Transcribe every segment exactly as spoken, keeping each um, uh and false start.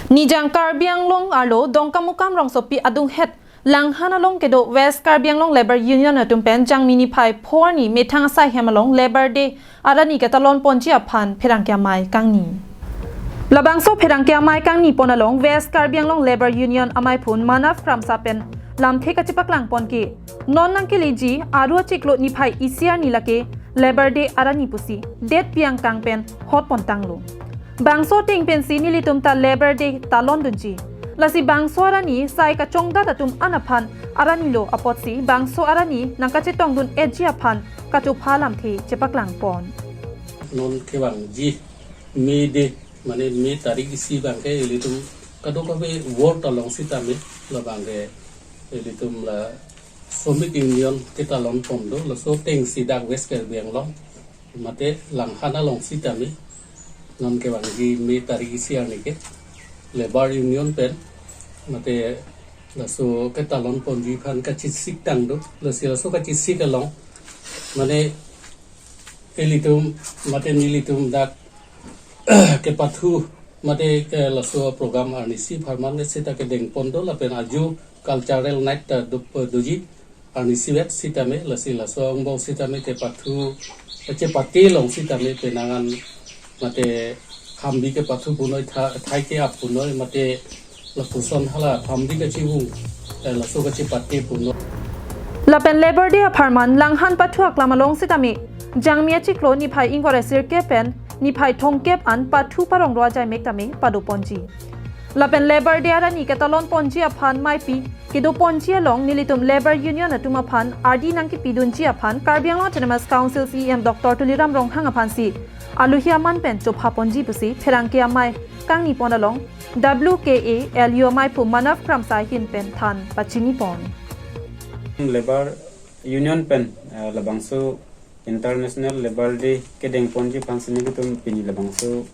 Nijang Karbi Anglong arlo Dongkamukam rongsopi adunghet Langhan along kedo West Karbi Anglong Labour Union atum pen Jangmi niphai pho arni methang asai hem along Labour Day arani ketalon ponji aphan pherangke amei kangni. Labangso pherangke amei kangni pon along West Karbi Anglong Labour Union ameiphu Manav Kramsa pen lamthe kachepaklang pon ke, non nangkeleji Aru achiklo niphai isi arni lake Labour Day arani pusi det piang kang pen hot pon tanglo. Bangso ateng pensi nelitum ta Labour Day talon dunji. Lasi bangso arani sai kachongdat atum an aphan arani lo apotsi bangso arani nangkachetong dun-etji aphan kachopha lamthe chepaklang pon. Non kevangji May Day, mane May tarik isi abangke ilitum kadokave ward along sitame, labangke ilitum la Shramik Union ketalon pon do, laso atengsi dak West Karbi Anglong mate Langhan along sitame, non kevangji May tarik isi arni ke Labour Union pen mate laso ketalon ponji aphan kachesik tang do, lasi laso kachesik along mane ilitum mate nelitum dak kepathu mate ke laso program arnisi apharman sita kedeng pon do, lapen ajo cultural night ta do, doji arnisi vet sitame, lasi laso angbong sitame kepathu, kachepate along sitame penang an mate hambi kepathu punoi, tha-, thai ke-ap punoi mate lapuson hala hambi kachivung, eh, laso kachepate punoi. Lapen Labour Day apharman Langhan pathu aklam along sitame Jangmi achiklo niphai ingkoi ra sirkep pen niphai thomkep an pathu parong ro ajai mek tame pado ponji. Lapen Labour Day arani ketalon ponji aphan meipi kedo ponji along nelitum Labour Union atum aphan ardi nangkepi dunji aphan Karbi Anglong Autonomous Council C E M Doctor Tuliram Ronghang aphansi aluhi aman pen chopha ponji pusi pherangke amei kangni pon along W K A L U ameiphu Manav Kramsa ahin pen than pachini pon. Labour Union pen, eh, labangso International Labour Day kedeng ponji aphansi nelitum pini labangso,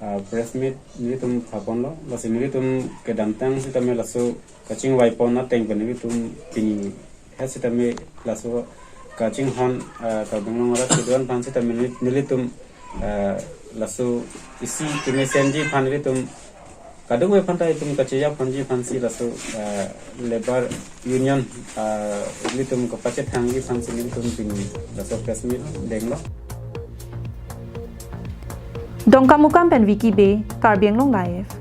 ah, press meet nelitum pha ponlo, lasi nelitum kedamtang sitame laso kachingvai pon ateng pen nelitum pini het sitame laso kachinghon, ah, Karbi Anglong arat kedo-an aphan sitame neli-, nelitum, ah, laso isi kemesenji aphan nelitum kadokave aphan ta itum kachejak ponji aphansi laso, ah, Labour Union, ah, ilitum kapachethangji aphansi nelitum pini laso press meet denglo. Dongkamukam pen Vicky Bey, Karbi Anglong Live.